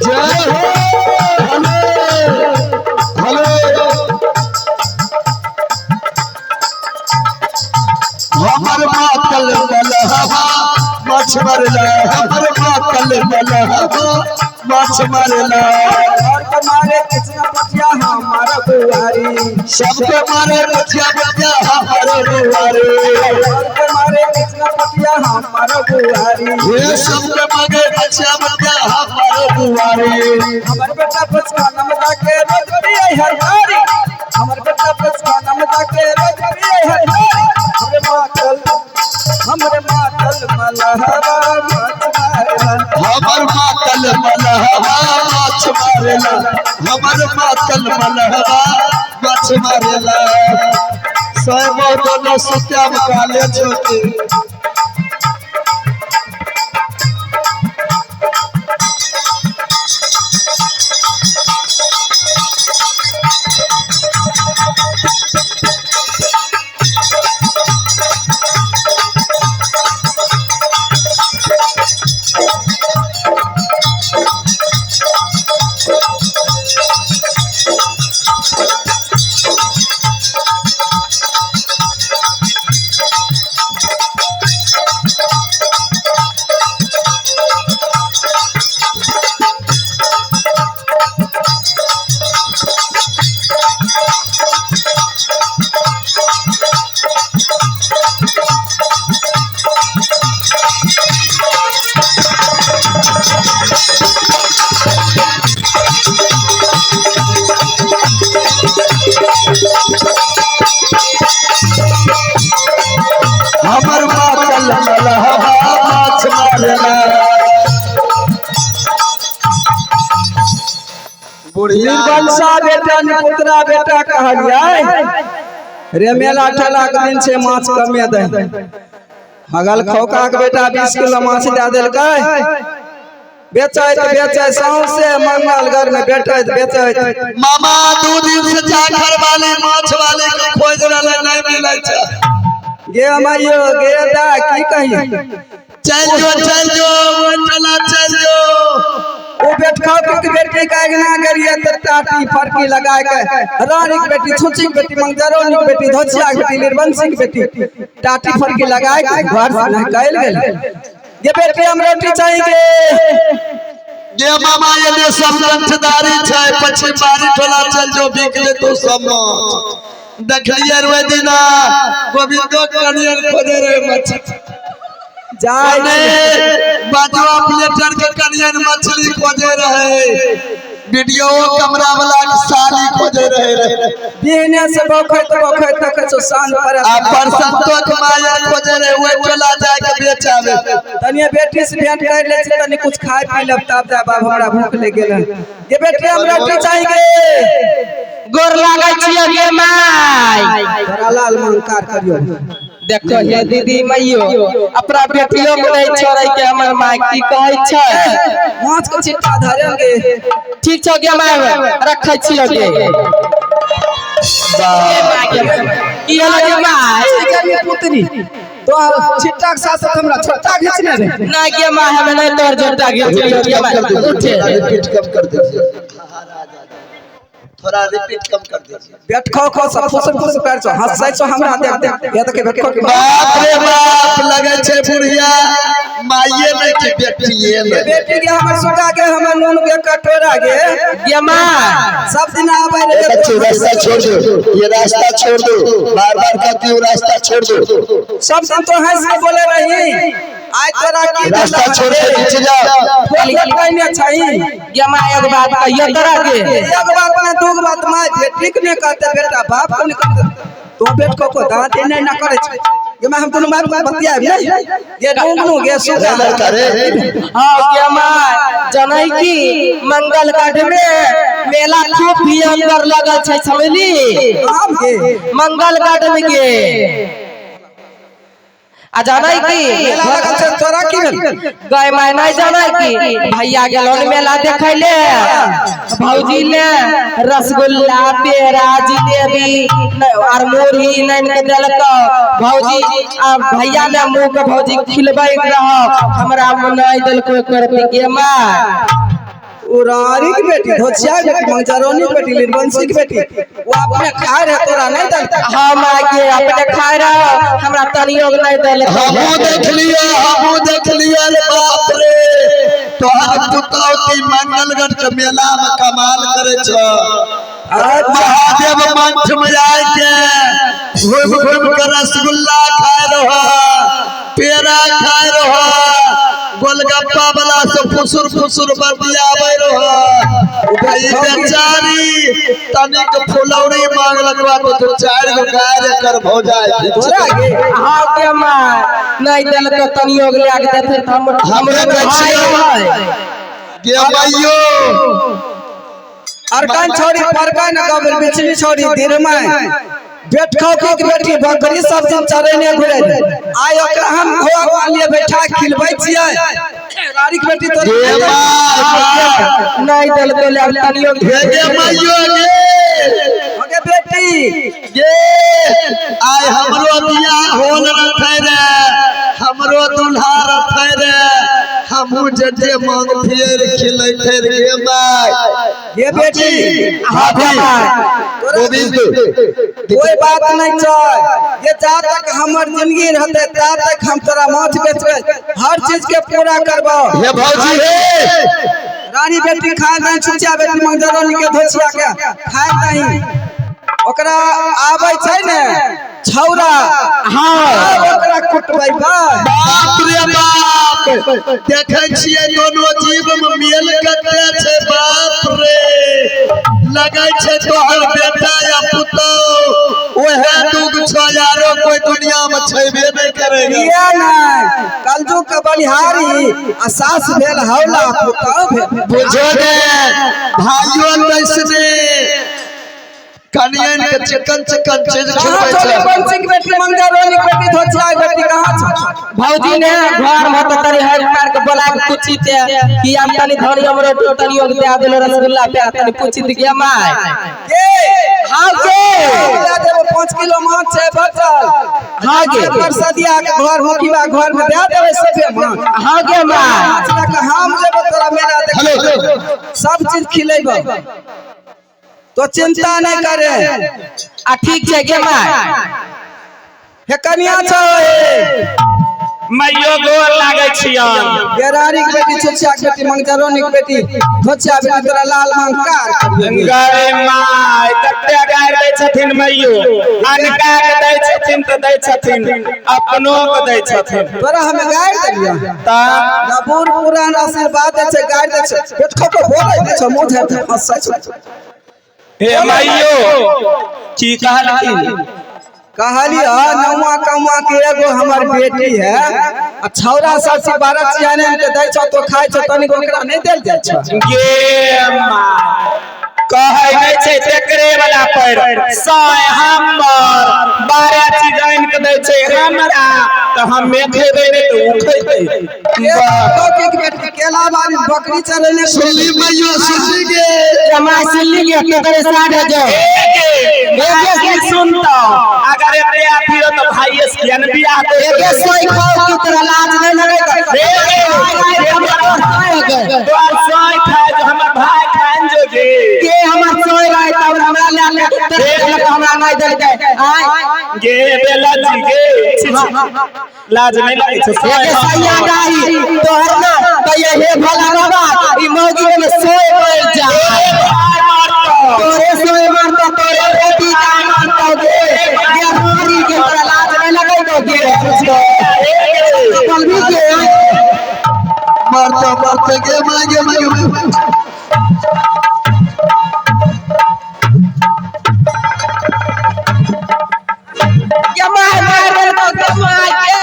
जय हो। Hello hello, हमर मातल मलहवा माछ मारला, हमर मातल मलहवा माछ मारला। और के मारे कृष्ण पटिया हमार बुआरी। सबके मारे पटिया पटिया हमार बुआरी। और के मारे कृष्ण पटिया हमार बुआरी। ये सबके मारे पटिया पटिया हमार बुआरी। हमर बेटा पुचका नमदा के रोज पिए हर तारी। हमर बेटा पुचका नमदा के रोज पिए हर तारी। हमरे मातल, हमरे मातल मलहवा माछ मारला। हमर मातल मलहवा माछ मारला, हमर मातल मलहवा माछ मारला। सब दोनों सुत्याम काले छोटे। हमर मातल मलहवा माछ मारला। बुढ़िया निर्वंशा बेटा निपुत्रा बेटा कहलियै रे, मेला ठेला के दिन छै, माछ कमे दे। हगल खौका के बेटा 20 किलो माछ दए देलकै। बेचैत बेचैत सौंसे मंगलगढ़ में बेचैत बेचैत। मामा 2 दिन से जाखर वाले माछ वाले के खोज रहले, नहीं मिलै छै। गे माइयो गे दा की कही। चल जो चल जो ओइ टोला चल जो। ओ बेटखा के बेटी के अगना गेलियै तऽ टाटी फरकी लगाय के रानी के बेटी, छुची के बेटी, मंगजरौनी के बेटी, धोचिया के बेटी, निर्वंशी के बेटी टाटी फरकी लगाय के घर से निकलि गेल। गे बेटी हम रोटी चाहिए। गे मामा एने सब कंठदारी छै, पछी बारी टोला चल जो बिक ले तो सब माछ। देखलियै रे ओहि दिना गोविंदो कनियन खोजे रहे मछली। जाय बाजवा प्लेटर के कनियन मछली खोजे रहे, वीडियो कमरा वाला के साली खोजे रहे रहे। बिहने से बौखैत बौखैत देखै छौ साँझ पड़त। आ परसंतो के माया खोजे रहे ओहि टोला जाय के बेचावे। तनिए बेटी से भेंट कर ले छी, तनी कुछ खाय पी लेब तब जाय बाब, हमरा भूख लग गेल है। गे बेटी हम रोटी चाहिए। गोर लागै छियै गे माय। तोरा लाल मंकार करियो। देखो हे दीदी मैयो, अपना बेटियों के नहीं छोड़े के हमर माय की कहै छै। माछ के छिट्टा धरेंगे। ठीक छौ गे माय, रखै छियै गे। की होलो गे माय? पुत्री तो छिट्टा के साथ साथ हमरा छोटा घिचने रहे। ना गे माय, हमें नहीं तोर झोटा घिचलियो गे माय। उठे रिपीट कम कर दीजिए, थोड़ा रिपीट कम कर दीजिए। बेटखो खो सब फुसुर फुसुर कर छौ, हंसै छौ हमरा देख देख। ये देख बेटखो के बाप रे बाप, लगे छै बुढ़िया माइये नहीं कि बेटिये नहीं। बेटी के हमर सुगा के हमर नून के कटोरा के गे माय। सब दिन आबै रहे। बच्चे रास्ता छोड़ दो, ये रास्ता छोड़ दो, बार बार कहती हूँ रास्ता छोड़ दो। सब दिन तो हंस के बोले रही, आइ तोरा की रास्ता छोड़ के नीचे जाओ। पहिने छही। गे माय एगो बात कहियो तोरा के। एक बात में दू बात my बेटी के नहीं कहते, बेटा बाप को नहीं कहते। तो बेट को दांत नहीं ना करे छै। गे my हम दुनू my बतियाब नहीं गे डुंगनु गे सुगा। लड़का रे। हाँ गे माय, जनै की मंगलगढ़ में मेला खूब भयंकर लगल छै, समझली? आम गे मंगलगढ़ में गे। आ जानै की मेला लगल छै तोरा की भेल? गय माय नहीं जानै की भैया गेलन मेला देखै ले, भौजी ले रसगुल्ला पेड़ा जिलेबी आर मुरही नाइन के देलक भौजी। आ भैया ने मुंह के भौजी खिलबै रह, हमरा नहीं देलको एको रुपया गे माय। ओ रानी की बेटी, धोचिया के बेटी, मंगजरोनी के बेटी, लिरवंशी के बेटी, वो अपने खाए रहे तोरा नहीं देलक। हाँ माय के अपने खाए रह, हमरा तनियो नहीं देलक। हमहूँ देख लिया, हमहूँ देख लिया रे बाप रे, तोहर पुतौती मंगलगढ़ के मेला में कमाल करे छ। महादेव मंच में आए के घूम घूम के रसगुल्ला खाए रह, पेड़ा खाए रह, गोलगप्पा वाला से फुसुर फुसुर बतियाबे रह। ई बेचारी तनिक फुलौरी मांगलक तो दू चार गो गाय कर भौ जाए। तोरा गे हाँ गे माय नहीं देलक तनियो ले के देते त हम हमरे भाई देखियो गे माइयो। अरकान छोड़ी परकान कबल बिचली छोड़ी धीरमाय बेट खाओ की बेटी बकरी सब दिन चरेने घुरे आय ओकरा हम खोआ लिए बैठा खिलबै छियै। रानी के बेटी तोरी गे माय नहीं देलक ले तनियो गे गे माइयो गे ओके बेटी गे आय हमरो बियाह होल रहै रे, हमरो दुल्हा रहै रे, हमहू जे जे मांगथिए रे खिलैथे रे गे माय। गे बेटी हाँ गोविंद कोई बात नहीं छै, ये जा तक हमर जिंदगी रहते ता तक हम तोरा माछ बेचबे, हर चीज के पूरा करबो। हे भौजी हे रानी बेटी खाए नहीं, छुचिया बेटी मंगजरोनी के धोचिया के खाए नहीं, ओकरा आबै छै ने छौरा, हाँ ओकरा कुटबै बा। बाप रे बाप, देखै छियै दोनो जीव में मेल कते छै। बाप रे लगै छै तोहर बेटा या पुतोह ओहे दुग छौ, यारो कोई दुनिया में छेबे नहीं करेगा। किया नहीं कलजू के बलिहारी आ सास भेल हौला पुतोह भेल। बुझो ने भाइयों तैसने कनियन के चिकन चिकन चीज कहाँ खिलबै छोड़ी छै। बंसी के बेटी मंगजरोनी के बेटी धोचिया के बेटी कहाँ छौ? भौजी ने घर में तो तनी हर मार के बोला के पूछी ते कि हम तनी धनी हमरो तो तनियो के दे देलो रसगुल्ला पे तनी पूछी ते के my के हाँ के दे देबो 5 किलो माछ छै बचल। हाँ गे परसदिया के घर होकीबा घर में दे देबै सबे माछ। हाँ गे my माछ लऽ के हम जेबो तोरा मेला देखे, सब चीज खिलेबो, तो चिंता नहीं करे। आ ठीक छै गे my. हे कनिया छौ हे मैयो गोर लागै छियन। गेरारी के बेटी छुछिया के बेटी मंगजरोनी के बेटी धोचिया बेटी तोरा लाल मांग कार करियो। गए my कते गारि दै छथिन मैयो, अनका के दै छथिन तऽ दै छथिन, अपनो के दै छथिन। तोरा हमें गारि देलियो तऽ बूढ़ पुरान आशीर्वाद दै छै, गारि दै छै, पेट खो के बोलै नै छै, मुँह झाड़ि के हँसै छै। हे मैयो की कहलखिन? कहलियो नौआ कौआ के एगो हमर बेटी है आ छौरा सब से 12 चियाने के दै छौ तो खाइ छौ, तनिक ओकरा नहि देल जाइ छौ। गे my कहै नहि छै तेकरे वाला पर साय हमर 12 चीज आनि के दै छै हमरा, तऽ हमे खेबै नहि तऽ उ खेतै। बेटी केला बारी बकरी चरेने सुनली मैयो सुनली गे जमा सुनली गे केकरे साढ़े जो सुनता अगर एते अथी हो तऽ भाइये से किया ने बियाह दे। एके सोई खाओ की तोरा लाज नहीं लगै? तोहर सोई खाय जो हमर भाई खान जो गे के हमर सोई रहे तब हमरा ले ले हमरा नहीं देलकै। आय गे बेला जी गे छी छी लाज नहीं लगै छै। एके सैया डाही तोहर ना कहिया हे भोला बाबा ई मौगी में सोए पड़ जा, तोरे सोए मारता, तोरे रोटी का मारता गे गे मारी के तोरा लाज नहीं लगै गे बलबी के मारता मारता गे my गे my गे। गे my मार देलको गे my गे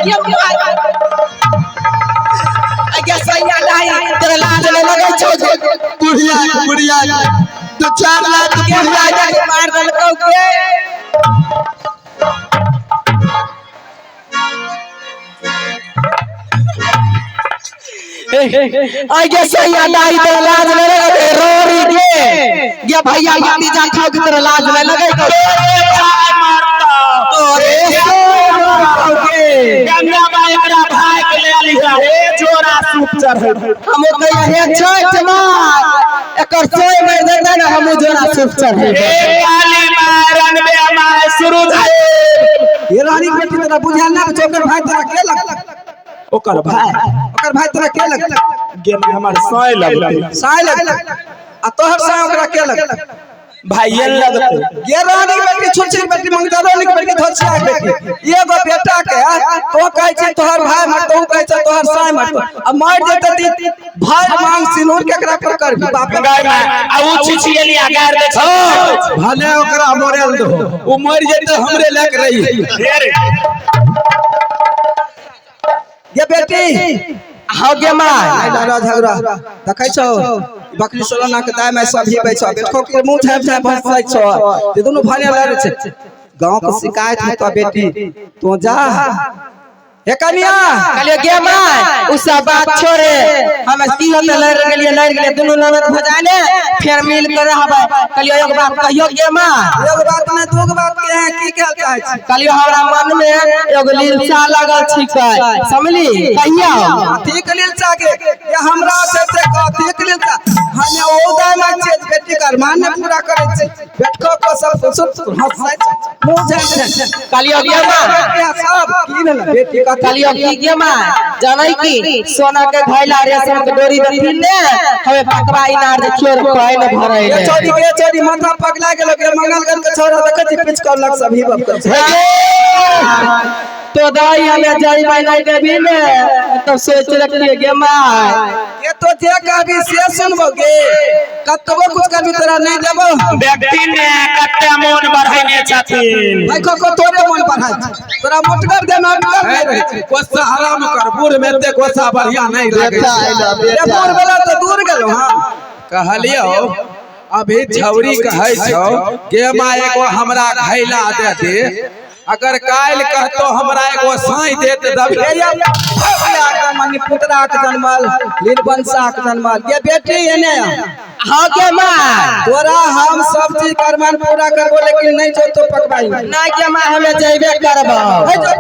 गे my गे सैया डाही तोरा लाज नहीं लगै छौ बुढ़िया बुढ़िया दू चार लाख गे बुढ़िया my मार देलको गे। आगे सैया दाई तोरा लाज नहीं लगे रोरी के ये भैया भतीजा खाओ के तोरा लाज नहीं लगे तोरे भाई मारता तोरे सोना के गंगा माई एकरा भाई के ले लिहा हे जोरा सूप चढ़े हम कहिया हे छठ मार एकर सोय मर देता ना हम जोरा सूप चढ़े हे काली मारन बे माय शुरू जाए ये रानी के बेटी तोरा बुझायल ना चोकर भाई तोरा के लग ओकर भाई ओकर भाई तोरा के लग गे माय हमर साय लगते साय लग आ तोहर साय ओकरा के लग भाई ये लगते ये रानी के बेटी छुछी के बेटी मंगता रानी के बेटी धोसिया के बेटी एगो बेटा के तो कहै छै तोहर भाई मरतो उ कहै छै तोहर साय मरतो आ मर जेतै त भाई मांग सिनूर केकरा पर करबी बाप गाय माय आ उ छिछियलिया गार दे छै भले ओकरा मरेल दो ओ मर जेते हमरे लग रही हे रे ये बेटी हो गे माय नहीं लड़ा झगड़ा देखै छौ बकरी सोलना के दाय में सब ही बैठो बेटको के मुंह झाँप झाँप हंसै छौ ते दुनू भने लड़ै छै गांव के शिकायत होतो बेटी तू जा हे कनिया कहलियो गे माय उ सब बात छोड़े हम की होते लड़ गेलिए दुनू ननद भौजाई ने फिर मिल के रहबै। कहलियो एक बात कहियो गे माय। एगो बात में दूगो बात के है की कहल चाहै छी? कहलियो हमरा मन में एगो लीलसा लगल छिकै, समझली? कहियो कथी के लेल चाहे ये हमरा छै से कथी के लेल हमे ओ दाय में छियै जे बेटी के अरमान ने पूरा करै छै बेटको को सब सुन हंसै छै मुंह झाँप झाँप कहलियो गे माय सब की भेलै बेटी कथी कहलियो की गे माय जानै की सोना के घैला रेशम के डोरी देथिन ने हमे पकवा इनार देखियो रे पानि भरै ये ले। चोरी के चोरी माथा पगला गेल के मंगलगढ़ के छोरा देखै छी पिच करलक सब ही बाप कर तो दाई हमें जाई नहीं देबी ने तब सोच रखिए गे माय। ये तो जे कहबी से सुनबो गे कतबो कुछ करबी तोरा नहीं देबो। व्यक्ति ने कते मोन बढ़ेने छथिन। भाई को को तोरे मन बढ़ाइ छै तोरा मोटगर दे मोटगर नहीं रहै छै। गुस्सा आराम कर बूढ़ में एते गुस्सा बढ़िया नहीं लागे बेटा छै। अइला ये बेटा बूढ़ वाला तो दूर गेलो हां। कहलियो अभी छौरी कहै छौ गे माँ एगो हमरा घैला दे दे अगर काल्हि कहतो हमरा एगो साई दे ते दबी। मनी पुतरा के जन्मल लीलवंशा के जन्मल ये बेटी एने हाँ गे माय। तोरा हम सब चीज करमान पूरा करबो लेकिन नहीं जो तो पकवाई नहीं गे माय हमें जइबे करबो। नहीं जो